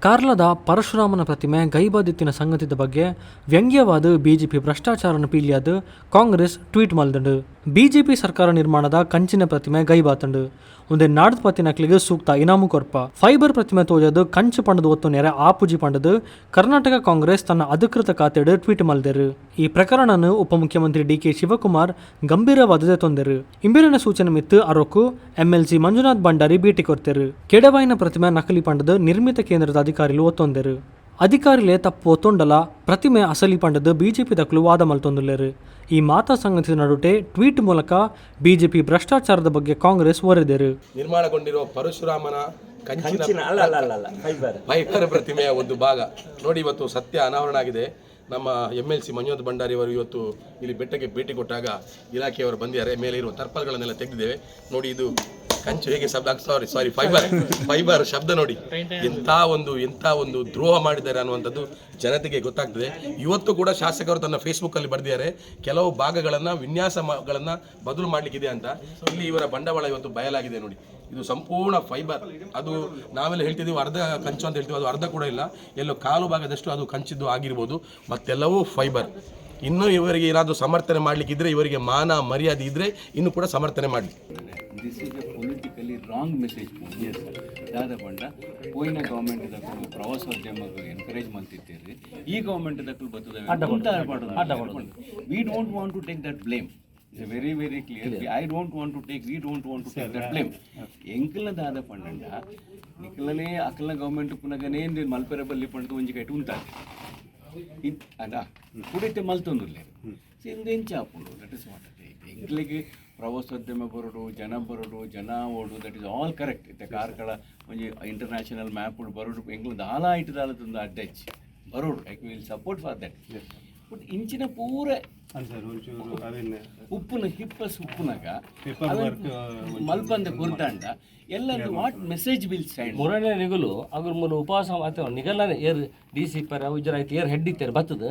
ಕಾರ್ಲದ ಪರಶುರಾಮನ ಪ್ರತಿಮೆ ಗೈಬಾದಿತ್ತಿನ ಸಂಗತಿದ ಬಗ್ಗೆ ವ್ಯಂಗ್ಯವಾದ ಬಿಜೆಪಿ ಭ್ರಷ್ಟಾಚಾರನ ಪೀಲ್ಯಾದ್ ಕಾಂಗ್ರೆಸ್ ಟ್ವೀಟ್ ಮಲ್ದುಂಡು. ಬಿಜೆಪಿ ಸರ್ಕಾರ ನಿರ್ಮಾಣದ ಕಂಚಿನ ಪ್ರತಿಮೆ ಗೈಬಾತುಂಡು. ಉಂದೆ ನಾಡ್ದ್ ಪತ್ತಿನಕ್ಲೆಗ್ ಸೂಕ್ತ ಇನಾಮು ಕೊರ್ಪ. ಫೈಬರ್ ಪ್ರತಿಮೆ ತೋಜಾದ್ ಕಂಚು ಪಂಡುದು ಒತ್ತೊನ್ಯರೆ ಆಪುಜಿ ಪಂಡುದು ಕರ್ನಾಟಕ ಕಾಂಗ್ರೆಸ್ ತನ್ನ ಅಧಿಕೃತ ಖಾತೆಡ್ ಟ್ವೀಟ್ ಮಲ್ದೆರ್. ಈ ಪ್ರಕರಣನ್ ಉಪಮುಖ್ಯಮಂತ್ರಿ ಡಿ ಕೆ ಶಿವಕುಮಾರ್ ಗಂಭೀರವಾದ್ ದೆತೊಂದೆರ್. ಇಂಬೆರೆನ ಸೂಚನೆ ಮಿತ್ತ್ ಅರೋಕು ಎಂಎಲ್ಸಿ ಮಂಜುನಾಥ್ ಭಂಡಾರಿ ಭೇಟಿ ಕೊರ್ತೆರ್. ಕೆಡವಾಯಿನ ಪ್ರತಿಮೆ ನಕಲಿ ಪಂಡುದು ನಿರ್ಮಿತ ಕೇಂದ್ರದ ಅಧಿಕಾರಿಲು ಒತ್ತೊಂದೆರ್. ಅಧಿಕಾರಿಲೇ ತಪ್ಪು ಒತ್ತೊಂಡಲ ಪ್ರತಿಮೆ ಅಸಲಿ ಪಂಡುದು ಬಿಜೆಪಿ ದಕುಲು ವಾದ ಮಲ್ತೊಂದುಲ್ಲೆರ್. ಈ ಮಾತಾ ಸಂಗತಿದ ನಡುಟೆ ಟ್ವೀಟ್ ಮೂಲಕ ಬಿಜೆಪಿ ಭ್ರಷ್ಟಾಚಾರದ ಬಗ್ಗೆ ಕಾಂಗ್ರೆಸ್ ಒರೆದೆರ್. ನಿರ್ಮಾಣಗೊಂಡಿರುವ ಪರಶುರಾಮನ ಕಂಚಿನ ಕಂಚಿನ ಅಲ್ಲ ಅಲ್ಲ ಅಲ್ಲ ಅಲ್ಲ, ಫೈಬರ್. ಫೈಬರ್ ಪ್ರತಿಮೆಯ ಒಂದು ಭಾಗ ನೋಡಿ, ಇವತ್ತು ಸತ್ಯ ಅನಾವರಣ ಆಗಿದೆ. ನಮ್ಮ ಎಂ.ಎಲ್.ಸಿ ಮಂಜುನಾಥ್ ಭಂಡಾರಿ ಅವರು ಇವತ್ತು ಇಲ್ಲಿ ಬೆಟ್ಟಕ್ಕೆ ಭೇಟಿ ಕೊಟ್ಟಾಗ ಇಲಾಖೆಯವರು ಬಂದಿದ್ದಾರೆ. ಮೇಲೆ ಇರುವ ತರ್ಪಲ್ಗಳನ್ನೆಲ್ಲ ತೆಗೆದಿದ್ದೇವೆ. ನೋಡಿ, ಇದು ಕಂಚು ಹೇಗೆ ಶಬ್ದ, ಸಾರಿ ಸಾರಿ, ಫೈಬರ್ ಫೈಬರ್ ಶಬ್ದ ನೋಡಿ. ಎಂಥ ಒಂದು ದ್ರೋಹ ಮಾಡಿದ್ದಾರೆ ಅನ್ನುವಂಥದ್ದು ಜನತೆಗೆ ಗೊತ್ತಾಗ್ತದೆ. ಇವತ್ತು ಕೂಡ ಶಾಸಕರು ತನ್ನ ಫೇಸ್ಬುಕ್ಕಲ್ಲಿ ಬರೆದಿದ್ದಾರೆ, ಕೆಲವು ಭಾಗಗಳನ್ನು, ವಿನ್ಯಾಸಗಳನ್ನು ಬದಲು ಮಾಡಲಿಕ್ಕಿದೆ ಅಂತ. ಇಲ್ಲಿ ಇವರ ಬಂಡವಾಳ ಇವತ್ತು ಬಯಲಾಗಿದೆ ನೋಡಿ. ಇದು ಸಂಪೂರ್ಣ ಫೈಬರ್. ಅದು ನಾವೆಲ್ಲ ಹೇಳ್ತಿದ್ದೀವಿ ಅರ್ಧ ಕಂಚು ಅಂತ ಹೇಳ್ತೀವಿ. ಅದು ಅರ್ಧ ಕೂಡ ಇಲ್ಲ. ಎಲ್ಲೋ ಕಾಲು ಭಾಗದಷ್ಟು ಅದು ಕಂಚಿದ್ದು ಆಗಿರ್ಬೋದು. ಮತ್ತೆಲ್ಲವೂ ಫೈಬರ್. ಇನ್ನೂ ಇವರಿಗೆ ಏನಾದರೂ ಸಮರ್ಥನೆ ಮಾಡಲಿಕ್ಕಿದ್ರೆ, ಇವರಿಗೆ ಮಾನ ಮರ್ಯಾದೆ ಇದ್ದರೆ ಇನ್ನು ಕೂಡ ಸಮರ್ಥನೆ ಮಾಡಲಿ. This is a politically wrong message. ದಾದ ಪಂಡ, ಪೋಯಿನ ಗೌರ್ಮೆಂಟ್ ದಕುಲು ಪ್ರವಾಸೋದ್ಯಮಗ್ ಎನ್ಕರೇಜ್ ಮಲ್ತಿತ್ತೆರ್. ಈ ಗೌರ್ಮೆಂಟ್ ದಕುಲು ಬತ್ತದ. We don't want to take that blame. It's very very clear. I don't want to take, we don't want to take that blame. ಎಂಕಲ್ನ ದಾದ ಪಂಡಂಡ, ನಿಕಲನೇ ಅಕಲ್ನ government ಪುನಗನೇ ಮಲ್ಪೆರೆ ಬಲ್ಲಿ ಪಂಡ್ದು ಒಂಜಿ ಕೈಟ್ ಉಂತಾದೆ ಅದ ಕುಡಿತೆ ಮಲ್ತೊಂದುಲ್ಲೆರ್. ಸೊ ಇಂದು ಎಂಚ ಆಪುಂಡು? That is what. ಎಂಕ್ಲೆಗ್ ಪ್ರವಾಸೋದ್ಯಮ ಬರೋಡು, ಜನ ಬರೋಡು, ಜನ ಓಡು, that is all correct. ಇತ್ತೆ ಕಾರ್ಕಳ ಒಂಜಿ ಇಂಟರ್ನ್ಯಾಷನಲ್ ಮ್ಯಾಪ್ ಬರೋಡು. ಎಂಕ್ಲು ದಾಲ ಐಟ್ ದಾಲ ತಂದು ಅಡ್ಡ ಹೆಚ್ಚು ಬರೋಡು. I will support for that, but ಇಂಚಿನ ಪೂರ ಉಪ್ಪುನ ಹಿಪ್ಪಸ್ ಉಪ್ಪುನಾಗ ಮಲ್ಪಂದ ಗುರ್ದಾಂಡ ಎಲ್ಲ what message will send? ಮೂರನೇ ನಿಗುಲು ಅದ್ರ ಮೂಲ ಉಪವಾಸ ಮಾತ್ರ ನಿಗಲ್ಲಾನೆ ಏರ್ ಡಿ ಸಿ ಪರ ಉಜ್ಜರ ಆಯ್ತು, ಏರ್ ಹೆಡ್ ಇತ್ತೇರು ಬತ್ತದ.